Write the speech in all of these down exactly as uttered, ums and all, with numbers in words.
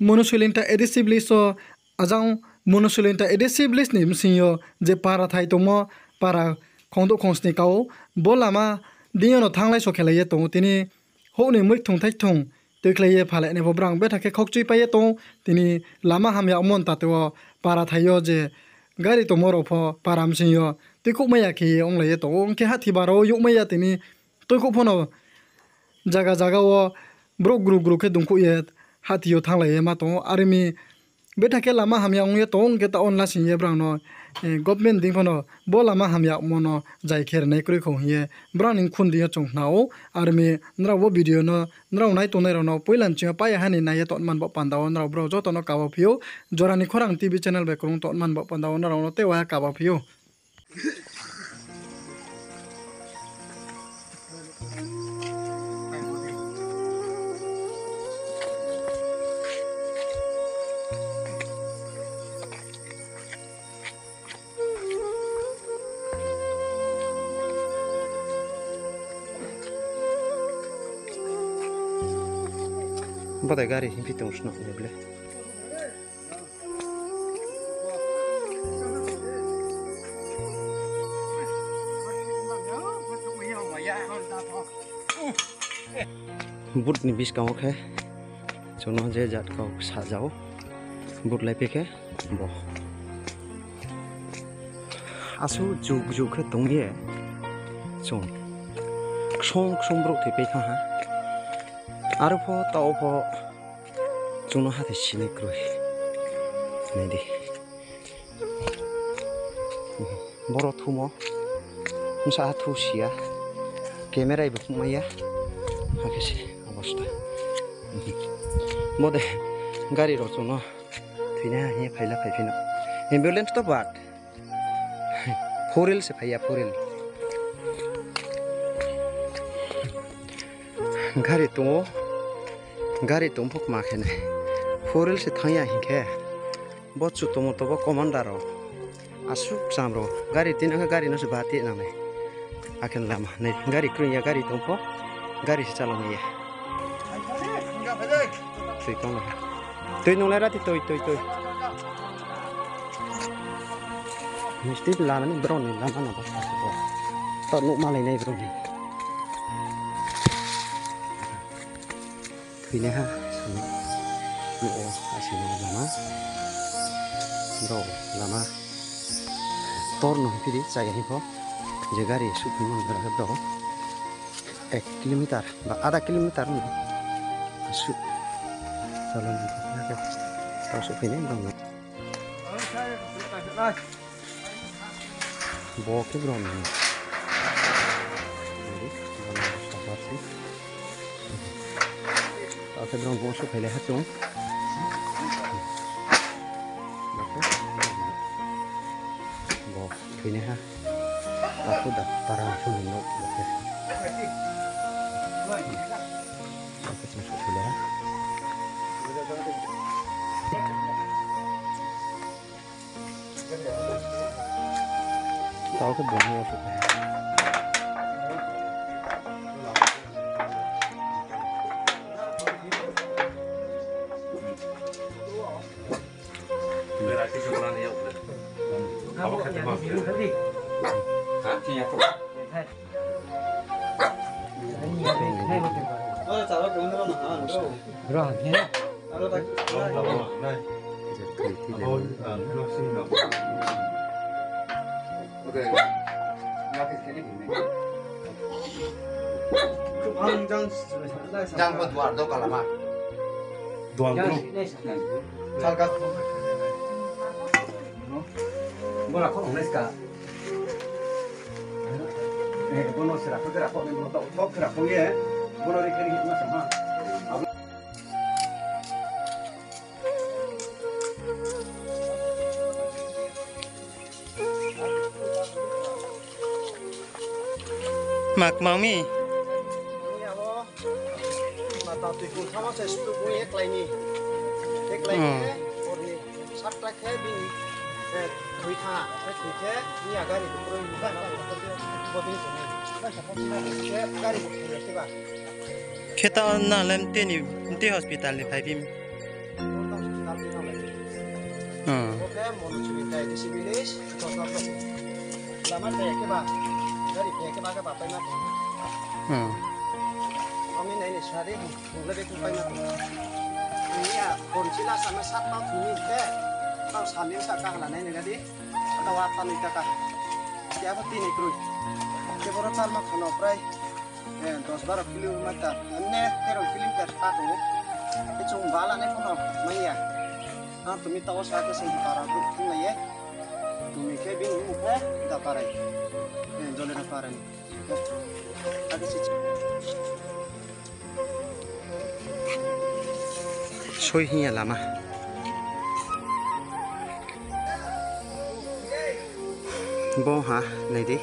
Monosulinta A D C village o, ajang Monosulinta A D C village ni bsing yo je para thai tongmo, para khongdouh khongsni kau, bo lama deing yo no thannglai so khelai ye tong ou. Tini houh ni moikthung thaikthung tuikhlai ye phalai nai pho brang betha khe khaukchuipai ye tong ou. Tini lama hamya ongmo ni tate wo para thai yo je gari tongmo rao pho para bsing yo tuikhouhmai ya khe ye onglai ye tong ou. Ong khe hathi bara wo youhmai ya tini tuikhouh pho no zaga zaga wo brouh gru gru khe dungkhouh ye hathi yo thannglai ye ma tong ou. Are mi betha khe lama hamya ong ye tong ou, ong khe taoh wo lasing ye brang no, eh, government deing pho no bo lama hamya ongmo no zai khe rinai kroi kho hing ye brang ni khun deing yo chung khna ou. Are mi nrao bo video no nrao nai tongnai rao no poila ni ching yo pai ya ha ni nai ye tongman baoh panda wo nrao brao joto no kaba phi ou. Jora ni Khorang T V channel bai krung tongman baoh panda wo nrao no tei uaiha kaba phi ou. Bodei gari hingphi tong snoh le ble. Vote ni buskang wo khe chung no je jat kau sajao. Vote laiphi khe bo. Asuh juk juk khe tong ye chung ksong ksong brouh thoipai thanng ha. Aro pho taoh pho chung no hathái sinai kroi. Nai di. Boro thumo. Bsa ha thu si ya. Camera bo phnuhmai ya. Akhe se obosta. Bodei gari rao chung no thoinaiha hing ye phaila phaiphi no. Ambulance to bad. Four wheel se phai ya, four wheel. Gari tong ou, gari tong pho kma khe nai. Four wheel se thanng ya hing khe, bo chu tongmo to bo commander rao. Asuh kcham rao. Gari tini khe gari no se bati nang nai. Akhe lama nai. Gari kroi ya, gari tong pho. Gari se chalao ya. Tui tong nai. Tui nung nai rati tui, tui, tui. Misti lama ni brao ni lama no bo. To nuh malai nai brao ni. Thoinaiha, sani. Nuh wo, asini lama. Brao lama. Tor no hingphi di, chaya hing pho. Je gari suhphi man gra khe brao. Ek kilometer, ba ada kilometer no. Asuh. Chalon hing pho, na khe. Tao suhphi nai brao no. Bo khe brao ni. Tao khe brao bo suhphailai ha chung. Bo thoinaiha. Takhu da para chung no bo khe. Bo khe chung suhphailai ha. Tao khe bung wo suh. Jang bo duar do kalama. Duar do. Salka. Bola kho nai ska. Eh, bono sera kho kera kho ni bono to thok kera kho ye. Bono ri khe ri ma sama. Mak mami. Mata tui kung thama se stuk ni eklai ni. Eklai ni. Hor ni satta khe bini, eh, thui tha, khe thui khe ni a gari bo kroi ni ba, bo bini tong ni. Khe gari bo thui khe ba. Khe ta na lem te ni, te hospital ni phai bini. Hmm. Oke, Monochuri tai Desi village, Kosma Block. Lama tai ke ba, gari tai ke ba, ke ba pai ma. Hmm. Ami nai ni sari, bung le beku pai ma. Ini ya, kon sila sama sat tau thumi ke, tau saling sa ka hala nai ni gadi, tau apa ni ka ka. Kya ba tini krui. Ke boro char ma khono prai. Eh, dos baro kilometer, emne tero kilometer ta tongo. Khe chung bala nai phono manya. Ang tumi tao sa khe sing para brouh thung lai ye. Tumi khe bini mung khe da parai. Eh, jole na parai. Ake se. Soi hinya lama. Bo ha, nai di.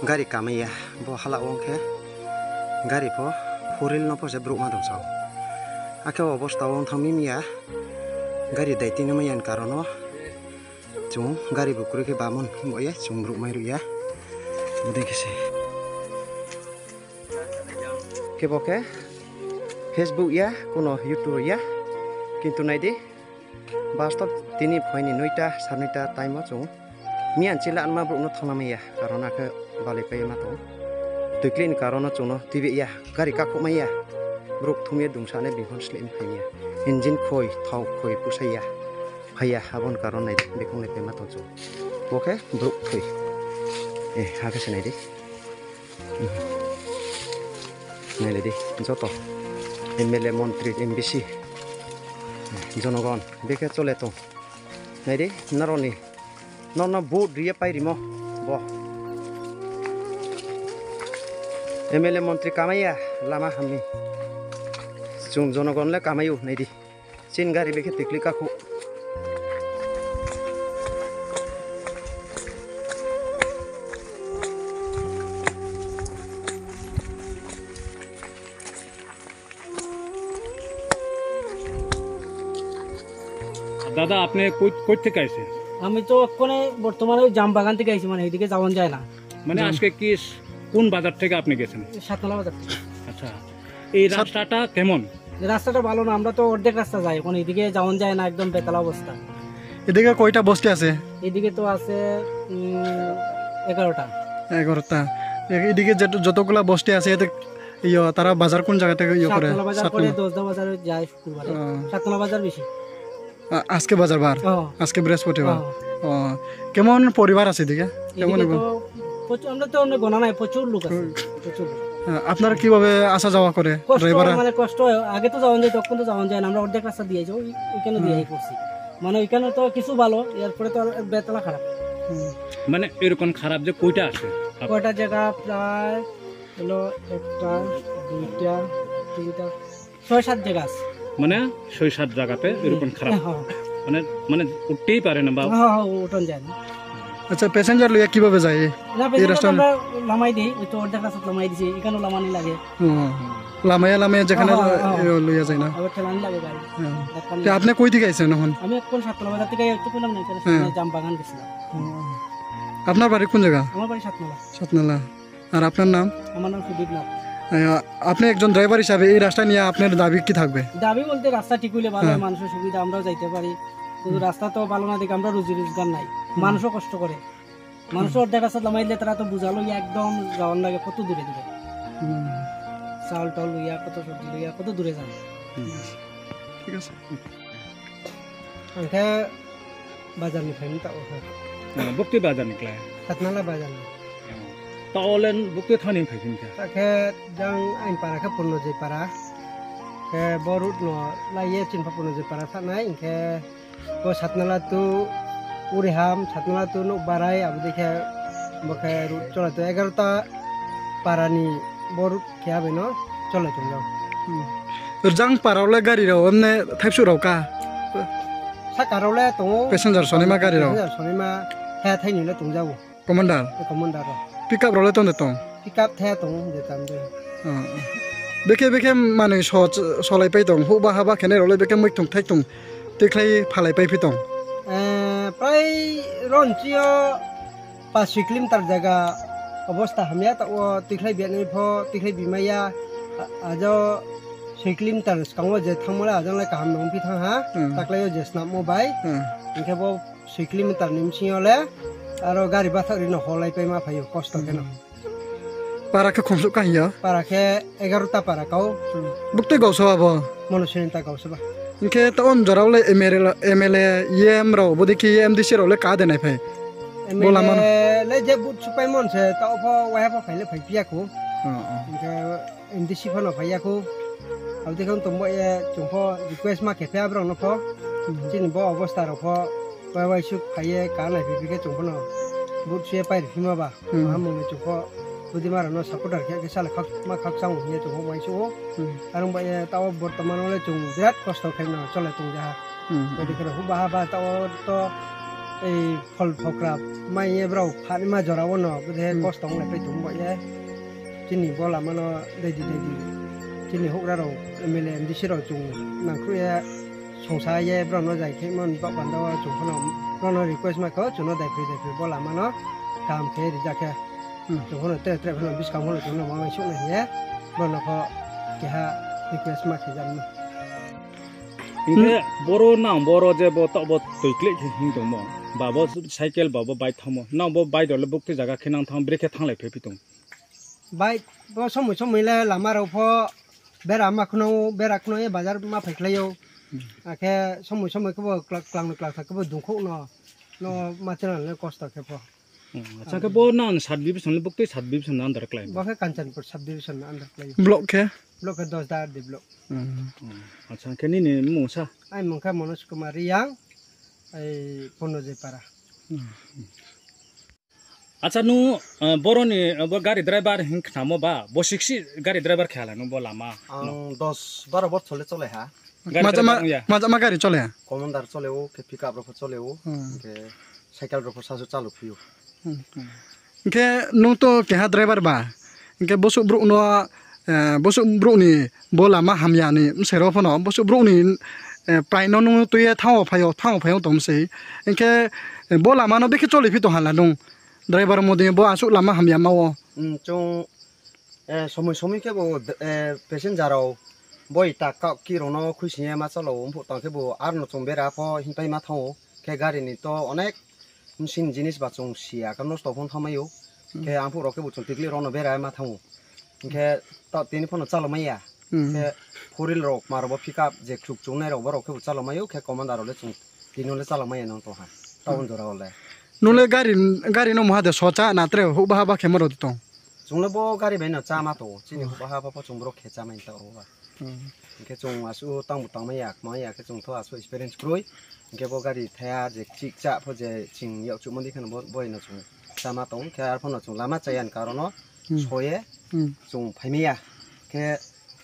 Gari kamai ya. Bo hala ong khe. Gari pho, four wheel no pho se brouh ma dong sao. Akhe obosta ong thang mi ya. Gari dai tini mai yan karon no. Chung gari bo kroi khe bamon bo ye, chung brouh mai ruh ya. Bodei khe se. Khe bo khe Facebook ya, kuno YouTube ya. Kintu nai di, bastob tini phoini noita, sar noita time o chung miyan chila anma brouh no thangna mai ya, karon akhe balai pai ma tong. Tuikli ni karon no chung no tuibe ya, gari kakhouh mai ya. Brouh thum ye dungsa nai bihon sleh phai ya. Engine khoi, thao khoi, pusai ya. Phai ya, aboni karon nai di, bekhong le pai ma tong chung. Bo khe brouh thoi. Eh, ha khe se nai di. Nai le di, joto. M L A, montri, M B C. Jonogon, bekhe chole tong. Nai di, nrao ni. Nrao no vote ri ye pai rimo. Bo. M L A montri kamai ya, lama hamni. Chung jonogon le kamai ou, nai di. Chini gari bekhe tuikli kakhouh. দাদা, আপনি কই, কই থেকে আইছেন? আমি তো এক্ষণে বর্তমানে ওই জাম বাগান থেকে আইছি, মানে এদিকে যাওয়া যায় না। মানে জাম। আজকে কি স-, কোন বাজার থেকে আপনি গেছেন? সাততলা বাজার থেকে। আচ্ছা, এই সাত- রাস্তাটা কেমন? এই রাস্তাটা ভালো না, আমরা তো অর্ধেক রাস্তা যাই, এখন এদিকে যাওয়া যায় না, একদম বেতালা অবস্থা। এদিকে কয়টা বস্তি আছে? এদিকে তো আছে, উম, এগারোটা। এগারোটা। এ-, এদিকে যে-, যতগুলা বস্তি আছে, এতে ইয়ে, তারা বাজার কোন জায়গা থেকে ইয়ে করে? সাততলা বাজার করে, সাততলা। দশদা বাজারে যায় শুক্রবারে। ও। সাততলা বাজার বেশি। আ-, আজকে বাজার বার? ও। আজকে বৃহস্পতিবার? ও। ও। কেমন পরিবার আছে এদিকে? কেমন এদিকে এবং তো প্রচুর, আমরা তো অনেক গণনা নাই, প্রচুর লোক আছে। হুম। প্রচুর লোক। হ্যাঁ, আপনারা কিভাবে আসা যাওয়া করে? কষ্ট ড্রাইভাররা? মানে কষ্ট হয়, আগে তো যাওয়া যায়, তখন তো যাওয়া যায় না, আমরা অর্ধেক রাস্তা দিয়ে যাই, ওই, ওইখানে দিয়ে হুম। করছি। মানে ওইখানে তো কিছু ভালো, এরপরে তো আর বেতলা খারাপ। হুম। মানে এরকম খারাপ যে কয়টা আছে? কয়টা জায়গা প্রায় হলো একটা, দুইটা, তিনটা, ছয় সাত জায়গা আছে। মানে ছয় সাত জায়গাতে এরকম খারাপ? হ্যাঁ, হ্যাঁ। মানে, মানে উঠতেই পারে না বা? হ্যাঁ, হ্যাঁ, উঠন যায় না। আচ্ছা, প্যাসেঞ্জার লইয়া কিভাবে যায়? না, এই প্যাসেঞ্জার রাস্তা তো আমরা লামাই দেই, ওই তো অর্ধেক রাস্তা লামাই দিছি, এখানেও লামানি লাগে। ও, লামাইয়া লামাইয়া যেখানে হ্যাঁ, হ্যাঁ, হ্যাঁ। এ, লইয়া যায় না? আবার চালানি লাগে গাড়ি। হ্যাঁ। ধাক্কা তে নিয়ে। আপনি কই থেকে আইছেন এখন? আমি এখন সাততলা বাজার থেকে একটু পেলাম না, এখানে হ্যাঁ। সামনে জাম বাগান গেছিলাম। ও। আপনার বাড়ি কোন জায়গা? আমার বাড়ি সাততলা। সাততলা। আর আপনার নাম? আমার নাম সুদীপ নাথ। আহ, আপনি একজন ড্রাইভার হিসাবে এই রাস্তা নিয়ে আপনার দাবি কি থাকবে? দাবি বলতে রাস্তা ঠিক হইলে ভালো হয়, হ্যাঁ। মানুষের সুবিধা, আমরাও যাইতে পারি। কিন্তু হুম। রাস্তা তো ভালো না দেখে আমরা রুজি রোজগার নাই, হুম। মানুষও কষ্ট করে। মানুষও হুম। অর্ধেক রাস্তা লামাই দিলে তারা তো বুঝালো গিয়ে একদম যাওয়ার লাগে কত দূরে দূরে। হুম। চাউল টাউল লইয়া, কত সবজি লইয়া, কত দূরে যান। হুম। ঠিক আছে। Ang khe bazar ni phai mi ta o khe. Ah, bukti bazar ni klái? Satnala bazar ni. Ah. Ta olen bukti thani phai phin khe? Ta khe jang aini para khe Purnojoi para. Khe bo road no lai ye chini pha Purnojoi para thanai, hing khe bo Satnala to Uriham, Satnala to Nouhbarai, abo dei khe bo khe road chola to egarota para ni bo road khe abai no cholai tong jao. Hmm. Rjang para le gari rao, emne thaipsu rao ka? Saka rao le tongo. Passenger sonaima gari rao? Passenger sonaima thaya thaini le tong jao. Commander? Commander rao. Pickup rao le tong de tong? Pickup thaya tong de tam de. Oh, oh. Bekhe, bekhe manoi so, solai pai tong, houhba haba khenai rao le bekhe muithung thaithung tikhlai phalai pai phi tong? Eh, prai ron chio পাঁচ ছয় kilometer jaga obosta hamya, ta o tikhlai bianai pho, tikhlai bimaiya, a-, ajo Soi kilometer skang wo je thanngmo le ajang le kaham no ongphi thanng ha. Hmm. Taklai yo je snapmo bai. Hmm. Hing khe bo soi kilometer ni bsing yo le aro gari bathaoh ri no holai paima phai ou, kosto khe no. Para khe khomsuh ka hing ya? Para khe egarota para kau. Hmm. Buktui gausa ba bo? Mono Sunita gausa ba. Hing khe taoh on jora wo le M L A, M L A, E M rao, bodei khe M D C rao le ka de nai phai? Bo lama no. M L A le je vote supaimo se taoh pho waiha pho phai le phai phi ya khou. Oh, oh. Hing khe M D C pho no phai ya khou. Abo dei khe tongbo ye chung pho request ma khe phi ya brao no pho. Hmm. Chini bo obosta rao pho wai wai suk phai ye ka nai phi phi khe chung pho no vote su ye pai ri phi ma ba. Hmm. Mahamung ni chung pho budima rao no supporter khe khe sale khak, ma khakchang hing ye chung pho uaingsouh ou. Hmm. Are ong ba ye taoh wo bortoman wo le chung birat kosto khe no chole tong ja ha. Hmm. Bodei khe no huhbaha ba taoh wo to, ei, phol phokra mai ye brao phanima jora wo no bodei khe kosto onglai pai tong ba ye. Chini bo lama no dei di, dei di. Chini houhgra rao, M L A, M D C rao chung nangkhruh ye songsa ye brao no zai khe mon ba panda wo chung pho no brao no request ma khe chung no daiphri daiphri bo lama no kaham khe ri ja khe. Hmm. Chung pho no tre tre pho no buskang pho no chung no ma uaingsouh nai hing ye brao no pho keha request ma khe ja no. Hing khe boro nang boro je bo taoh bo toi kleh khe hing tongmo, ba bo cycle ba bo bike thanngmo, nang bo bike rao le buktui zaga khe nang thanng, brekhe thannglai phai phi tong? Bike bo somoi somoi le lama rao pho bera ma khna, bera khna ye bazar ma phaikhlai ou. Hmm. Akhe somoi somoi khe bo kla-, klang no klangsa khe bo dungkhouh no, no ma channel le kosto khe pho. Hmm, acha, khe bo nang sub division le buktui sub division ni under klái? Bo khe Kanchanpur sub division ni under klái ou. Block khe? Block khe Dasda R D block. Hmm. Hmm, acha, khe nini mmung sa? Aini mmung khe Manoj Kumar Reang, ei Purnojoi Para. Hmm. Acha, nung, eh, boro ni, eh, bo gari driver hing khnamo ba, bo siksi gari driver khe hala nung bo lama no? Ang dos baro bochor le chole ha. Gari driver ong ya? Majama gari chole? Commander chole ou, khe pickup rao pho chole ou, hmm, khe cycle rao pho sasu chalu phi ou. Hmm, hmm. Hing khe nung to keha driver ba, hing khe bosuh brouh no, eh, bosuh brouh ni bo lama hamya ni bsai rao pho no, bosuh brouh ni, eh, prai no nung tui ye thanng wo phai ou, thanng wo phai ou tong sei. Hing khe, eh, bo lama no bekhe chole phi tong hala nung? Driver mo dei bo asuh lama hamya ma wo. Hmm, chung, eh, somoi somoi khe bo, eh, passenger rao boi ta kau ki rao no khuising ye ma chalo, mphuh tang khe bo ar no chung bera pho hingpai ma thanng ou. Khe gari ni to onek machine jinis ba chung si ya, khe nosto pho thanngmai ou. Hmm. Khe ang phuh rao khe bo chung tikli rao no bera ma thanng ou. Hing khe taoh tini pho no chalo mai ya. Hmm. Khe four wheel rao, kma rao bo pickup je kchuk chungnai rao, bo rao khe bo chalo mai ou, khe commander rao le chung tini le chalo mai ya nung tong ha. Taoh on jora wo le. Nung le gari, gari no mungha de socha na tre houhbaha ba khemo rao de tong? Chung le bo gari bai no cháma tong ou, chini houhbaha ba pho chung boro khe chámai tong ou ba. Hmm. Hing khe chung asuh tangbu tangmai ya, kmai ya khe chung tho asuh experience kroi. Hing khe bo gari thaiha je chikcha pho je ching yakchuhmo dei khe no bo, bo bai no chung cháma tong ou, khe arphuh no chung lama chaya ni karon no, hmm, so ye, hmm, chung phaimai ya. Khe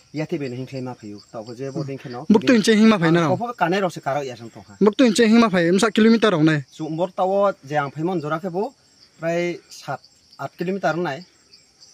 yathih bai no hingkhlai ma phai ou, taoh pho je bo dei khe no. Buktui nching hingma phai na rao? Ang pho kanai rao se karo ya song tong ha. Buktui nching hingma phai, bsa kilometer rao nai? Chung boro taoh wo je ang phaimo jora khe bo prai sat, aat kilometer ong nai.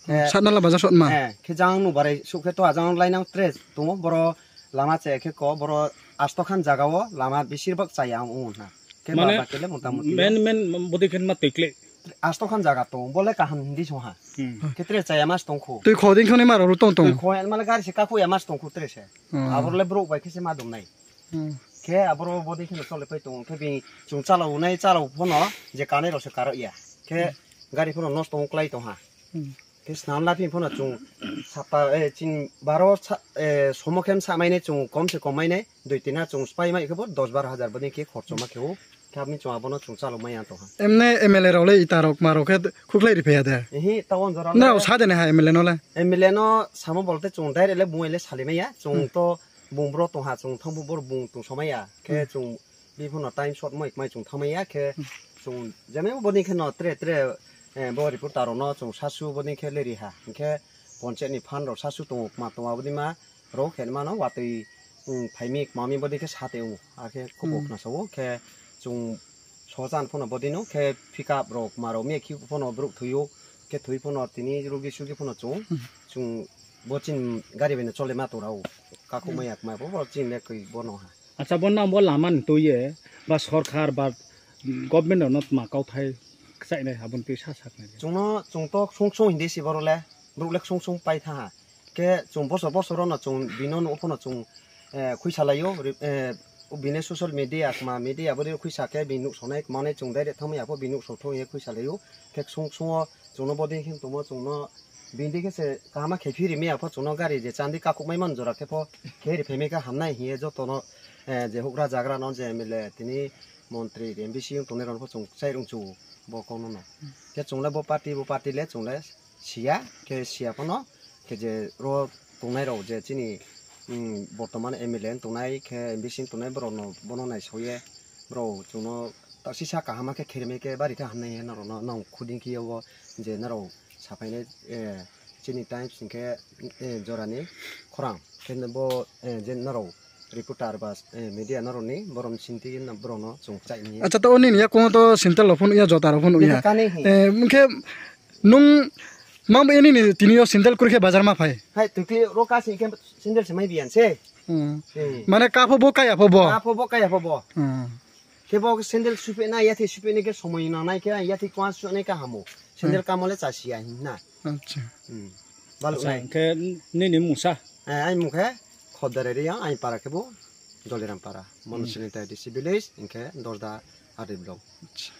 Hmm, khe sat nala bazar sot ma? Eh, khe jang no barai suh khe to ajang lainang tre tong ou, boro lama chaya khe ko, boro asto khan zaga wo lama besir bak chaya ong ou na. Khe mane, ba, ba khe le motamuti main, main bodei khe ma toi kleh? Asto khan zaga tong ou, bo le kaham hing di song ha. Hmm. Khe tre chaya ma se tong khou. Toi kho dei khe nai ma rao ro tong tong? Toi kho ma le gari se kakhouh ya ma se tong khou tre se. Hmm. Aboro le brouh bai khe se ma dum nai. Hmm. Khe aboro bodei khe no chole pai tong ou, khe bini chung chalao nai, chalao pho no je kanai rao se karo ya. Khe gari pho no nosto ong klái tong ha. Hmm. Khe snam la phi pho no chung sapta, eh, ching baro sa-, eh, somo khe msa mai nai chung kom se kom mai nai, dui tin ha chung spai mai khe bo dos baro hajar bodei khe khorcho ma khe ou. Khe abo ni chung abo no chung chalao mai ya tong ha. Emne M L A rao le ita rao kma rao khe khukhlai ri phai ya de? Ihi, taoh on jora le. Nrao sa de nai ha M L A no le? M L A no samo bol te chung direct le bung bai le salai mai ya. Chung, hmm, to bung bro tong ha, chung thanng bu bor bung tong somai ya. Khe, hmm, chung bini pho no time short moi kmai chung thanngmai ya khe, hmm, chung jemai bodei khe no tre tre, eh, bo reporter rao no chung sasu bodei khe leri ha. Hing khe panchayat ni fund rao sasu tong ou, kma tong abo dei ma rao khe ma no watoi, hmm, phai mi kma mi bodei khe sa tong ou. Akhe khubo, hmm, khna sa ou khe chung sohchan pho no bodei no khe pickup rao kma rao mi khi pho no brouh thoi ou. Khe thoi pho no tini rugi sugi pho no chung, hmm, chung bo chini gari bai no chole ma tong rao. Kakhouh, hmm, mai ya kma bo, bo chini le koi bo no ha. Acha, bo nang bo lama ni tui ye, ba sorkar, ba government rao no tma kauthai kchaih nai, abo ni tui sa sakhnari. Chung no, chung to ksung ksung hing di se boro le, brouh le ksung ksung pai thanng ha. Khe chung bosor bosor no chung bini nouh pho no chung, eh, khuisa lai ou, ri-, eh, bini social media, kma media bo ri khuisa khe bini nouh sonai, kma nai chung direct thanngmai ya pho bini nouh sotho ye khuisa lai ou. Khe ksung ksung wo chung no bodei khe tongmo chung no bini dei khe se kaham khe phi ri mai ya pho chung no gari je chandi kakhouh mai man jora khe pho khe ri phai mai khe hamnai hing ye joto no, eh, je houhgra zagra no je M L A tini montri M B C ong tongnai rao no pho chung kchai rung chu bo kau no no. Khe chung le bo party, bo party le chung le siya, khe siya pho no, khe je ro tongnai rao je chini, mm, bortoman M L A tongnai, khe M B C tongnai brao no, bo no naisao ye, brao chung no ta sisa kaham khe khe ri mai khe bari khe hamnai ye nrao no, nang khuding khe yo bo je nrao saphai nai, eh, chini Times hing khe, eh, jora ni khorang. Khe bo, eh, je nrao reporter ba, eh, media nrao ni borom sinti na brao no chung kchai ni. Acha, to nini yakoung to sandal rao pho nuh ya, jota rao pho nuh ya. Bini kani hi. Eh, hing khe nung mang bo nini tini yo sandal kri khe bazar ma phai? Hai, tui khe ro kasi khe sandal se mai bian se. Hmm. Hmm. Mane ka pho bo, kaya pho bo? Ka pho bo, kaya pho bo. Hmm. Khe bo sandal supe na, yathi supe ni khe somoi nang nai khe, yathi kuan su nai khe hamo. Sandal kamo le chasi ya hing na. Acha. Hmm. Balu nai. Acha, hing khe nini mungsa? Eh, ai mung khe Khodare Reang, ai para khe bo Joliram para. Mono Sanitary D C village, hing khe Dosda R D block. Acha.